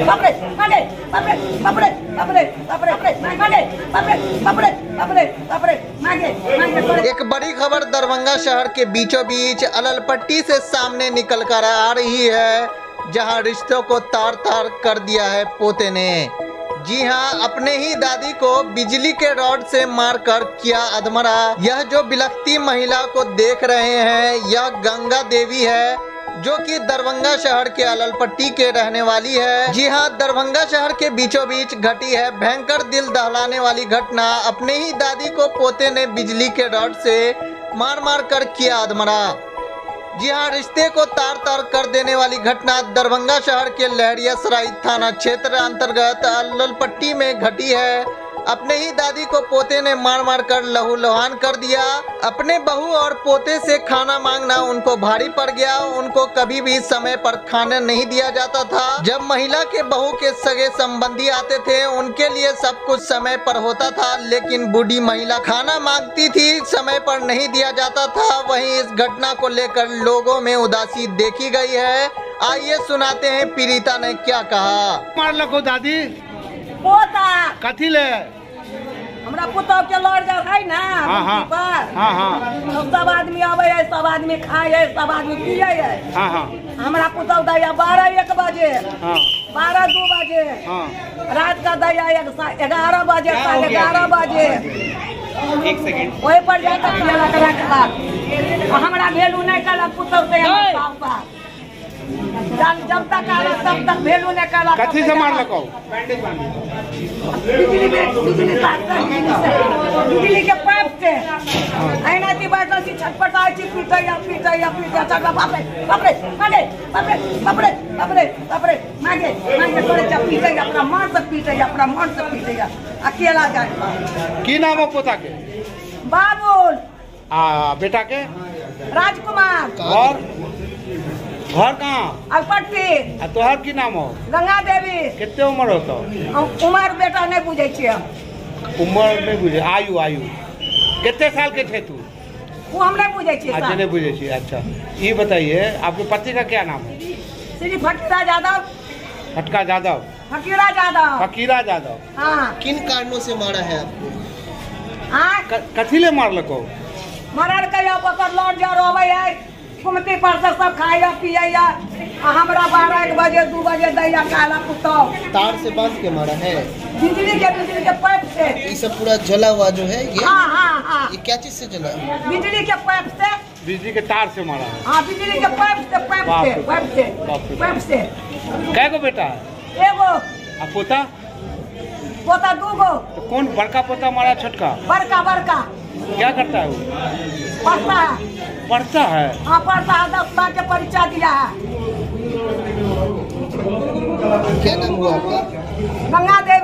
बाप रे मागे बाप रे बाप रे बाप रे बाप रे मागे बाप रे बाप रे बाप रे बाप रे मागे मागे। एक बड़ी खबर दरभंगा शहर के बीचों बीच अललपट्टी से सामने निकल कर आ रही है, जहां रिश्तों को तार तार कर दिया है पोते ने। जी हां, अपने ही दादी को बिजली के रॉड से मारकर किया अधमरा। यह जो बिलखती महिला को देख रहे हैं, यह गंगा देवी है, जो कि दरभंगा शहर के अललपट्टी के रहने वाली है। जी हां, दरभंगा शहर के बीचों बीच घटी है भयंकर दिल दहलाने वाली घटना। अपने ही दादी को पोते ने बिजली के रॉड से मार मार कर किया अधमरा। जी हां, रिश्ते को तार तार कर देने वाली घटना दरभंगा शहर के लहरियासराय थाना क्षेत्र अंतर्गत अललपट्टी में घटी है। अपने ही दादी को पोते ने मार मार कर लहूलुहान कर दिया। अपने बहू और पोते से खाना मांगना उनको भारी पड़ गया। उनको कभी भी समय पर खाना नहीं दिया जाता था। जब महिला के बहू के सगे संबंधी आते थे, उनके लिए सब कुछ समय पर होता था, लेकिन बूढ़ी महिला खाना मांगती थी, समय पर नहीं दिया जाता था। वहीं इस घटना को लेकर लोगों में उदासी देखी गई है। आइए सुनाते हैं पीड़िता ने क्या कहा। मारलको दादी पोता कथी ले? हमरा पुतोह के लड़ जाए है ना। हाँ, हाँ, पर हाँ, हाँ। सब आदमी आवे है, सब आदमी खाए है, सब आदमी पिए है। हाँ, हाँ। हमरा पुतोह दैया 12-1 बजे, हाँ। 12-2 बजे, हाँ। रात का दैया 11 बजे, 11:30 बजे। एक सेकंड वही पर जाकर रखलक। हमरा भेलू नहीं कलक पुतोह से। जब तक आला तब तक भेलू नहीं कलक। कथी से मारलको? बिजली के पाइप से। ऐना ती बैठल छी, छटपटाइ छी, पीटैया पीटैया पीटैया। बाप रे बाप रे मागे बाप रे बाप रे बाप रे बाप रे मागे मागे करै छै, पीटैया अपना मन से, पीटैया अपना मन से, पीटैया अकेला जाए। की नाम है पोता के? बाबुल। आ बेटा के? राजकुमार। और घर कहाँ? अलपट्टी। आ तोहर की नाम हो? गंगा देवी। कितने उम्र हो तो? उम्र बेटा नहीं बुझे छियै। उम्र नहीं बुझे? आयु आयु कितने साल के थे तू? वो हम नहीं बुझे छियै। अच्छा, नहीं बुझे छियै। अच्छा, ये बताइए आपके पति का क्या नाम है? श्री फकीरा यादव। फटका यादव? फकीरा यादव। फकीरा यादव। हाँ। किन कारणों से मारा है आपको? हाँ, कथी ले मारलको? मरल के लौट जा रोवे है, कुमती पर से सब खाइया पिया। हमरा 12-1 बजे 2 बजे दैया काला पुतोह। तार से बांध के मारा है? बिजली के पाइप से। ये सब पूरा जला हुआ जो है ये? हाँ हाँ हाँ। ये क्या चीज से जला है? बिजली के पाइप से। बिजली के तार से मारा है? हाँ, बिजली के पाइप से, पाइप से, पाइप से, पाइप से। कै गो बेटा है? एगो। आ पोता? पोता 2 गो। तो कौन बड़का पोता मारा छोटका? बड़का बड़का। क्या करता है वो? पढ़ता है। पढ़ता है? हाँ, पढ़ता है। 10 साल के परीक्षा दिया है। क्या नाम हुआ आपका? गंगा देवी।